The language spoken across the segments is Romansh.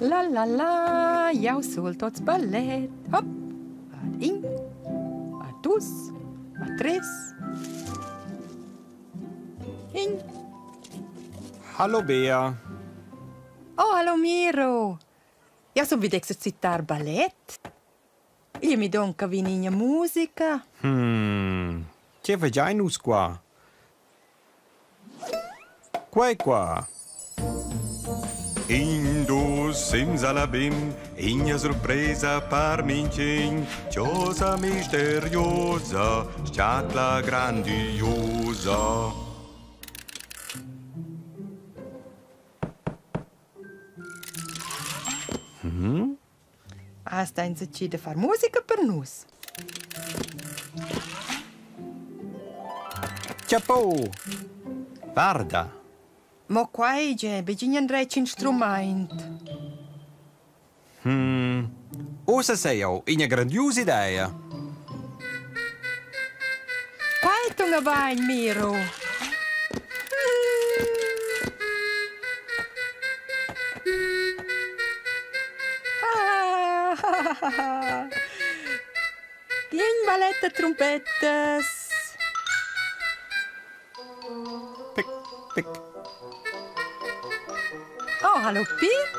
La la la, jau sul tots ballet. Hop! Ad in, a dus, a tres. In. Hallo Bea. Oh, hallo Miro. Jau sun vid exercitar ballet. Igl mi donca vin ina musica. Hmm, tge fagiain nus qua? Quai qua. In dus simsalabim, iña surpresa par minchin, chosa misteriosa, schatla grandiosa. Has da insatgi da far musica per nus? Chapeau! Guarda! Mo quai gie, begin endretg instrumaint. Hmm. Ussa sei jau ina grandiusa idea. Quai tunga bain, Miro. Bien ballet da trumpettas. Pic, pic. Oh, hallo Pic.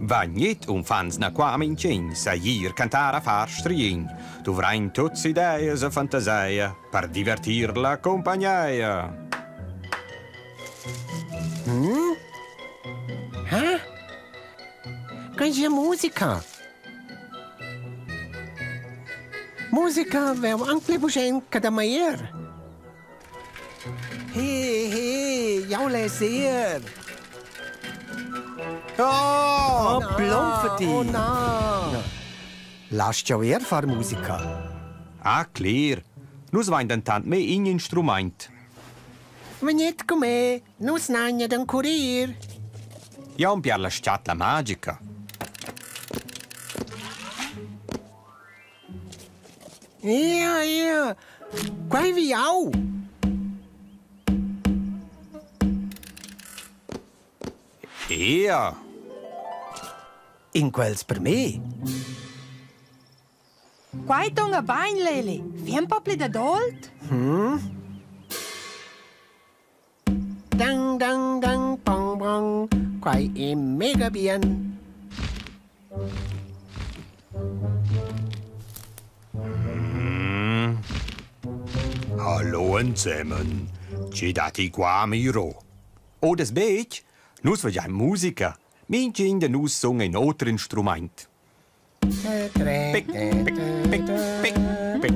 Vagnit unfants na qua minchin sa ir cantar a far striegn. Dovrain tuts ideas e fantaseia per divertir la compagneia. Hm? Hä? Questa musica? Musica veu anc bugen che da maier. He, he, jau less ir. Oh, Oh, Blomfeti! Oh na! Lasst jau er far musica. Ah, cler. Nus vain dentant me in instrumaint. Vegnit con me, nus n'agna d'encurir. Jau am piar la schatla magica. Ia, ia, quai vi jau. Ea! In quels per me. Quai tunga bain, Leli. Fai un po pli dad ault. Dang, dang, dang, bong, bong. Quai è mega bien. Hallo ensemen. Ci datti qua, Miro? O das betg? Nus fagiain musica. Mintgin da nus sunga in oter instrumaint. Pic, pic, pic, pic, pic, pic,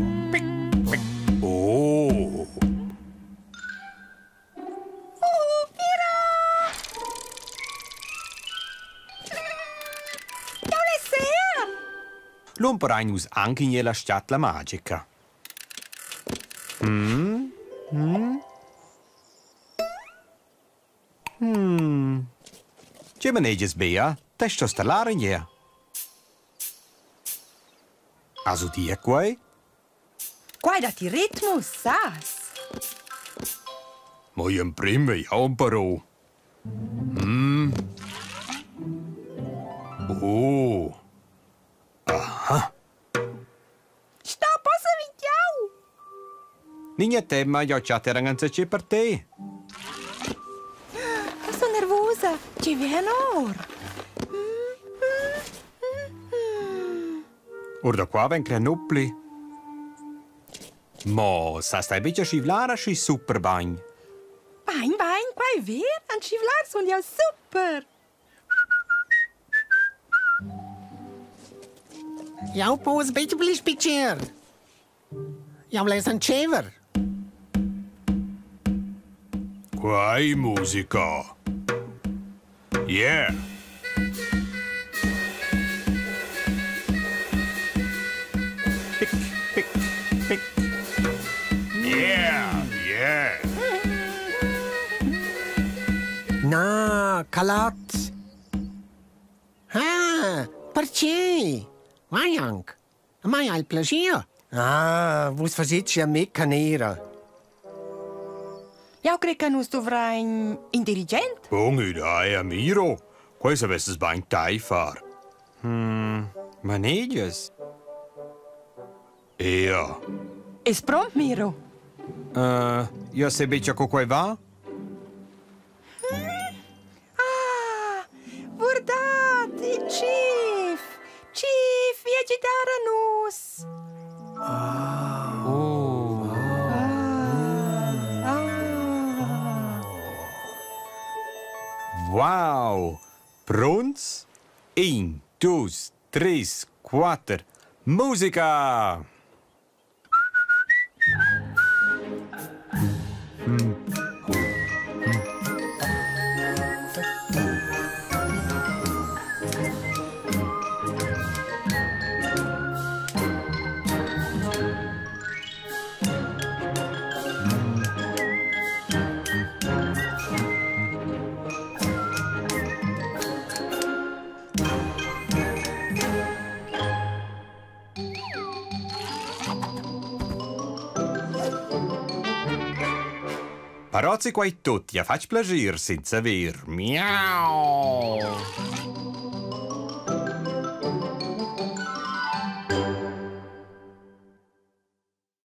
pic. Oh! Oh, Pira! Jau less ser! Lumperain nus anc in la schatla magica. Hmm? Hmm? Hmm. Tge manegias, Bea? Te stos talar in ier. Has udia quei? Quai dat il ritmus, sas? Mo emprim vei jau però. Hmm. Oh. Aha. Sta possa vintiau! Nigna tema, jau chat eran enzatgi per te. Io sono nervosa. Ci viene or. Or da qua ven crea nupli. Mo, sa stai betg a schivlar aschi super bagn. Bain, bain, quai è ver. An schivlar sun jau super. Jau pos betg pli spitger. Jau less entscheiver. Quai musica. Yeah! Pic, pic, pic. Yeah, yeah! Na, calat! Ah, perche? Vai anc. A mai ha il plascher. Ah, vus faschit sia me canera. Jau cre che nus dovrain in dirigent. Bun idea, Miro. Quei savesses bein tei far. Hmm, manegias? Ea. Es pront, Miro? Uh, io sai betg co quei va. Ah, guardat, il Chief! Chief, vi a gidar a nus! Ah. Oh. Ah. Ah. Wow! Pronts? In, dus, treis, quatter. Musica! Però quai tut ja fatg plascher senza ver. Miau!